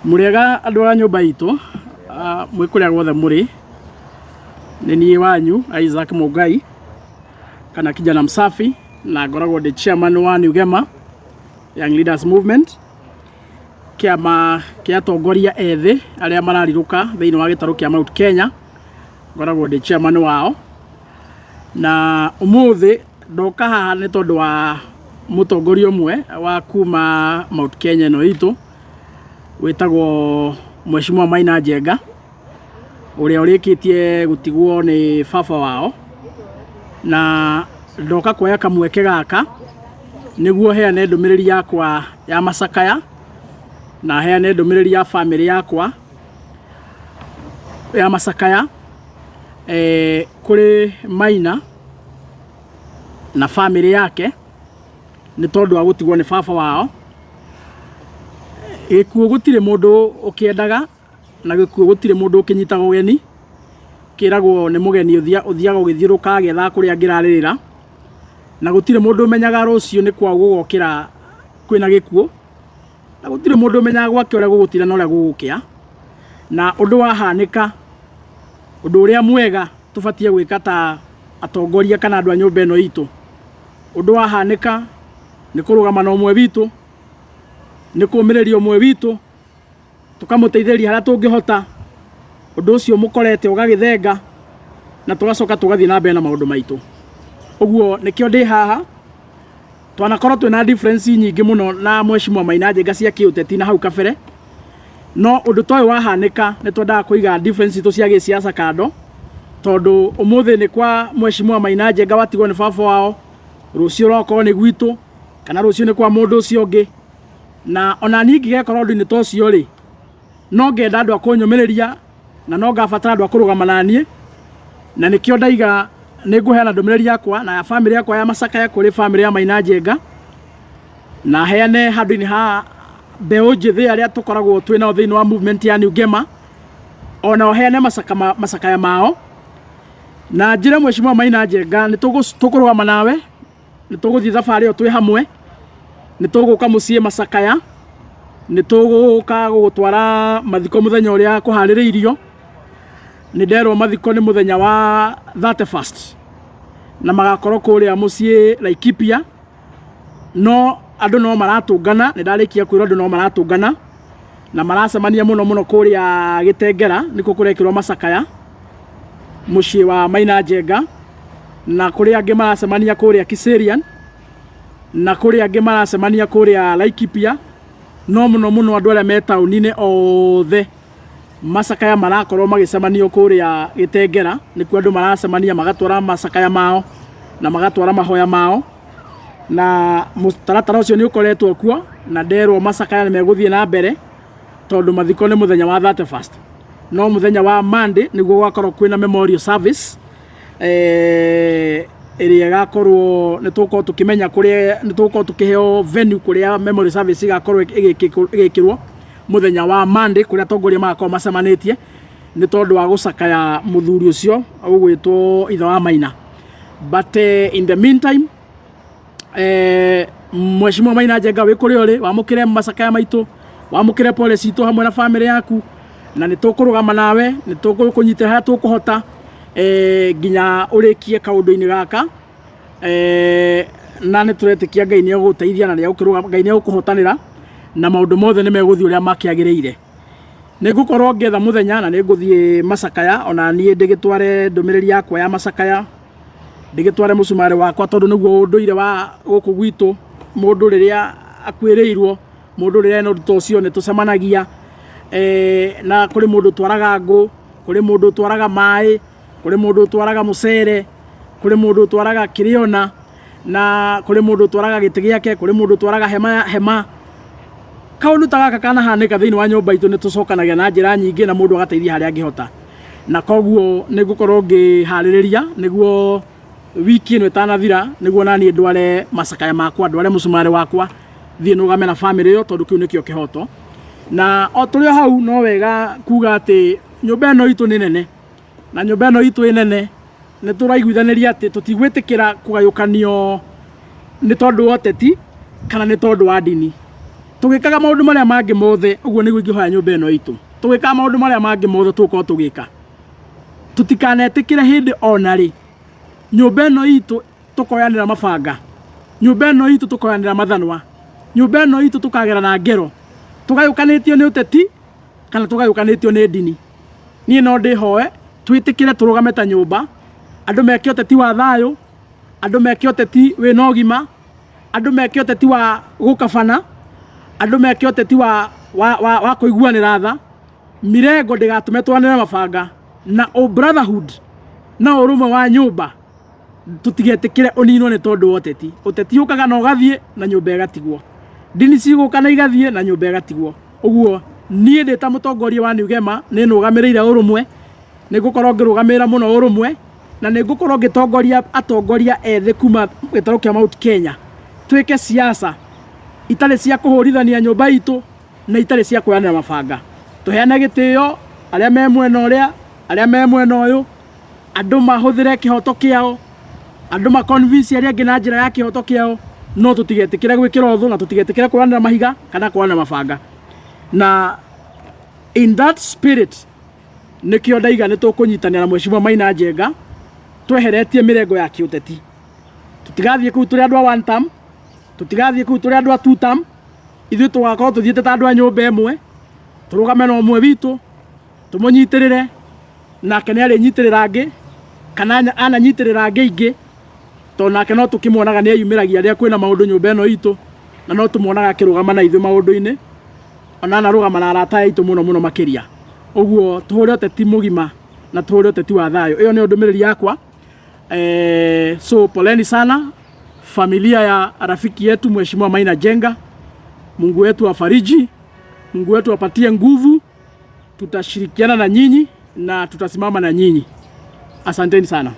Mũrĩega andũ a nyũmba itũ, mwĩ kũrĩa guothe mũrĩ, nĩ niĩ wanyu Isaac Mũngai kana Kijana Msafi, na ngoragwo ndĩ chairman wa New Gema Young Leaders Movement, kĩama kĩa atongoria ethĩ arĩa mararirũka thĩinĩ wa gĩtarũ kĩa Mount Kenya, ngoragwo ndĩ chairman wao. Na ũmũthĩ ndoka haha nĩ tondũ wa mũtongoria ũmwe wa kuma Mount Kenya ĩno itũ, wĩtagwo Mheshimiwa Maina Njenga, ũrĩa ũrĩkĩtie gũtigwo nĩ baba wao. Na ndoka kuoya kamweke gaka nĩguo heane ndũmĩrĩri yakwa ya macakaya, na heane ndũmĩrĩri ya bamĩrĩ yakwa ya macakaya kũrĩ Maina na bamĩrĩ yake nĩ tondũ wa gũtigwo nĩ baba wao. Gĩkuũ gũtirĩ mũndũ ũkĩendaga na gĩkuũ gũtirĩ mũndũ ũkĩnyitaga ũgeni, kĩragwo nĩ mũgeni ũthiaga ũgĩthiũrũrũkaga agĩethaga kũrĩa angĩrarĩrĩra, na gũtirĩ mũndũ ũmenyaga rũciũ nĩ kwa gũgokĩra kwĩna gĩkuũ, na gũtirĩ mũndũ ũmenyaga gwake ũrĩa gũgũtinda na ũrĩa gũgũkĩa. Na ũndũ wahanĩka, ũndũ ũrĩa mwega tũbatiĩ gwĩka ta atongoria kana andũ a nyũmba ĩno itũ, ũndũ wahanĩka nĩ kũrũgama na ũmwe witũ, nĩ kũmĩrĩria ũmwe witũ, tũkamũteithĩrĩria harĩa tũngĩhota, ũndũ ũcio ũmũkorete ũgagĩthenga, na tũgacoka tũgathiĩ na mbere na maũndũ maitũ. Ũguo nĩkĩo ndĩ haha, twanakorwo twĩna difference nyingĩ mũno na Mheshimiwa Maina Njenga cia kĩũteti na hau kabere, no ũndũ ta ũyũ wahanĩka nĩ twendaga kũiga difference citũ cia gĩsiasa kando, tondũ ũmũthĩ nĩ kwa Mheshimiwa Maina Njenga watigwo nĩ baba wao, rũciũ rokorwo nĩ gwitũ, kana rũciũ nĩ kwa mũndũ ũcio ũngĩ. Na ona niĩ ingĩgekora ũndũ-inĩ ta ũcio rĩ, no ngenda andũ a kũnyũmĩrĩria na no ngabatara andũ a kũrũgama na niĩ, na nĩkĩo ndaiga nĩ ngũheana ndũmĩrĩri yakwa na ya bamĩrĩ yakwa ya macakaya kũrĩ bamĩrĩ ya Maina Njenga, na heane handũ-inĩ ha mbeũ njĩthĩ arĩa tũkoragwo twĩ nao thĩinĩ wa movement ya New Gema, ona heane macakaya mao, na njĩre Mheshimiwa Maina Njenga nĩ tũkũrũgama nawe, nĩ tũgũthiĩ thabarĩ ĩyo twĩ hamwe, nĩ tũgũka mũciĩ macakaya, nĩ tũgũka gũgũtwara mathiko mũthenya ũrĩa kũharĩrĩirio. Nĩ nderwo mathiko nĩ mũthenya wa 31st na magakorwo kũrĩa mũciĩ Laikipia, no andũ no maratũngana, nĩ ndarĩkia kwĩrwo andũ no maratũngana na maracemania mũno mũno kũrĩa Gĩtengera, nĩkuo kũrekĩrwo macakaya mũciĩ wa Maina Njenga, na kũrĩ angĩ maracemania kũrĩa Kiserian, na kũrĩ angĩ maracemania kũrĩa Laikipia, no mũno mũno andũ arĩa me taũni-inĩ othe macakaya marakorwo magĩcemanio kũrĩa Gĩtengera, nĩkuo andũ maracemania magatwara macakaya mao na magatwara mahoya mao, na mũtaratara ũcio nĩ ũkoretwo kuo, na nderwo macakaya nĩ megũthiĩ na mbere tondũ mathiko nĩ mũthenya wa 31st, no mũthenya wa Monday nĩguo gũgakorwo kwĩna memorial service ĩrĩa ĩgakorwo nĩ tũgũkorwo tũkĩmenya kũrĩa nĩ tũgũkorwo tũkĩheo venue kũrĩa memorial service ĩgakorwo ĩgĩkĩrwo mũthenya wa Monday, kũrĩa atongoria magakorwo macemanĩtie nĩ tondũ wa gũcakaya mũthuri ũcio ũgwĩtwo ithe wa Maina. But in the meantime, Mheshimiwa Maina Njenga wĩ kũrĩa ũrĩ, wamũkĩre macakaya maitũ, wamũkĩre pole citũ hamwe na bamĩrĩ yaku, na nĩ tũkũrũgama nawe, nĩ tũgũkũnyitĩra harĩa tũkũhota nginya ũrĩkie kaũndũ-inĩ gaka, na nĩ tũretĩkia Ngai nĩ egũgũteithia na nĩ egũkĩrũgama, Ngai nĩ egũkũhotanĩra na maũndũ mothe nĩ megũthiĩ ũrĩa makĩagĩrĩire. Nĩ ngũkorwo ngĩetha mũthenya na nĩ ngũthiĩ macakaya ona niĩ ndĩgĩtware ndũmĩrĩri yakwa ya macakaya, ndĩgĩtware mũcumarĩ wakwa tondũ nĩguo ũndũire wa gũkũ gwitũ, mũndũ rĩrĩa akuĩrĩirwo, mũndũ rĩrĩa ena ũndũ ta ũcio nĩ tũcemanagia, na kũrĩ mũndũ ũtwaraga ngũ, kũrĩ mũndũ ũtwaraga maĩ, kũrĩ mũndũ ũtwaraga mũcere, kũrĩ mũndũ ũtwaraga kĩrĩona, na kũrĩ mũndũ ũtwaraga gĩtĩ gĩake, kũrĩ mũndũ ũtwaraga hema, hema. Kaũndũ ta gaka kanahanĩka thĩinĩ wa nyũmba itũ nĩ tũcokanagia na njĩra nyingĩ na mũndũ agateithia harĩa angĩhota. Na koguo nĩ ngũkorwo ngĩharĩrĩria nĩguo wiki ĩno ĩtanathira nĩguo naniĩ ndware macakaya makwa, ndware mũcumarĩ wakwa, thiĩ nũgame na bamĩrĩ ĩyo tondũ kĩu nĩkĩo kĩhoto. Na o tũrĩ o hau no wega kuga atĩ nyũmba ĩno itũ nĩ nene, na nyũmba ĩno itũ ĩ nene nĩ tũraiguithanĩria atĩ tũtigwĩtĩkĩra kũgayũkanio nĩ tondũ wa ũteti kana nĩ tondũ wa ndini. Tũgĩkaga maũndũ marĩa mangĩ mothe, ũguo nĩguo ingĩhoya nyũmba ĩno itũ. Tũgĩkaga maũndũ marĩa mangĩ mothe tũgũkorwo tũgĩka. Tũtikanetĩkĩre hĩndĩ ona rĩ nyũmba ĩno itũ tũkoyanĩra mabanga, nyũmba ĩno itũ tũkoyanĩra mathanwa, nyũmba ĩno itũ tũkagerana ngero, tũgayũkanĩtio nĩ ũteti kana tũgayũkanĩtio nĩ ndini. Niĩ no ndĩhoe twĩtĩkĩre tũrũgame ta nyũmba, andũ meke ũteti wa thayũ, andũ meke ũteti wĩna ũgima, andũ meke ũteti wa gũkabana, andũ meke ũteti wa, wa, wa, wa kũiguanĩra tha. Mirengo ndĩgatũme twanĩre mabanga na ũ brotherhood na ũrũmwe wa nyũmba tũtigetĩkĩre ũninwo nĩ tondũ wa ũteti. Ũteti ũkaga na ũgathiĩ na nyũmba ĩgatigwo. Ndini cigũka na igathiĩ na nyũmba ĩgatigwo. Ũguo niĩ ndĩ ta mũtongoria wa New Gema nĩ nũgamĩrĩire ũrũmwe, nĩ ngũkorwo ngĩrũgamĩrĩra mũno ũrũmwe na nĩ ngũkorwo ngĩtongoria atongoria ethĩ kuma gĩtarũ kĩa Mount Kenya twĩke siasa itarĩ cia kũhũrithania nyũmba itũ na itarĩ cia kuoyanĩra mabanga. Tũheane gĩtĩo arĩa me mwena ũrĩa, arĩa me mwena ũyũ, andũ mahũthĩre kĩhoto kĩao, andũ ma convince arĩa angĩ na njĩra ya kĩhoto kĩao, no tũtigetĩkĩre gwĩkĩra ũthũ na tũtigetĩkĩre kuoyanĩra mahiga kana kuoyanĩra mabanga. Na in that spirit nĩkĩo ndaiga nĩ tũkũnyitanĩra na Mheshimiwa Maina Njenga tweheretie mĩrengo ya kĩũteti. Tũtigathiĩ kũu tũrĩ andũ a one term, tũtigathiĩ kũu tũrĩ andũ a two term, ithuĩ tũgakorwo tũthiĩte ta andũ a nyũmba ĩmwe, tũrũgame na ũmwe witũ, tũmũnyitĩrĩre, nake nĩ arĩnyitĩrĩra angĩ, kana ananyitĩrĩra angĩ aingĩ, tondũ nake no tũkĩmuonaga nĩ eyumĩragia rĩrĩa kwĩna maũndũ nyũmba ĩno itũ, na no tũmuonaga akĩrũgama na ithuĩ maũndũ-inĩ, ona anarũgama na arata aitũ mũno mũno makĩria. Ũguo tũhũre ũteti mũgima na tũhũre ũteti wa thayũ. Ĩyo nĩyo ndũmĩrĩri yakwa. So poleni sana familia ya rafiki yetu Mheshimiwa Maina Njenga. Mungu wetu afariji, Mungu wetu apatie nguvu. Tutashirikiana na nyinyi na tutasimama na nyinyi. Asanteni sana.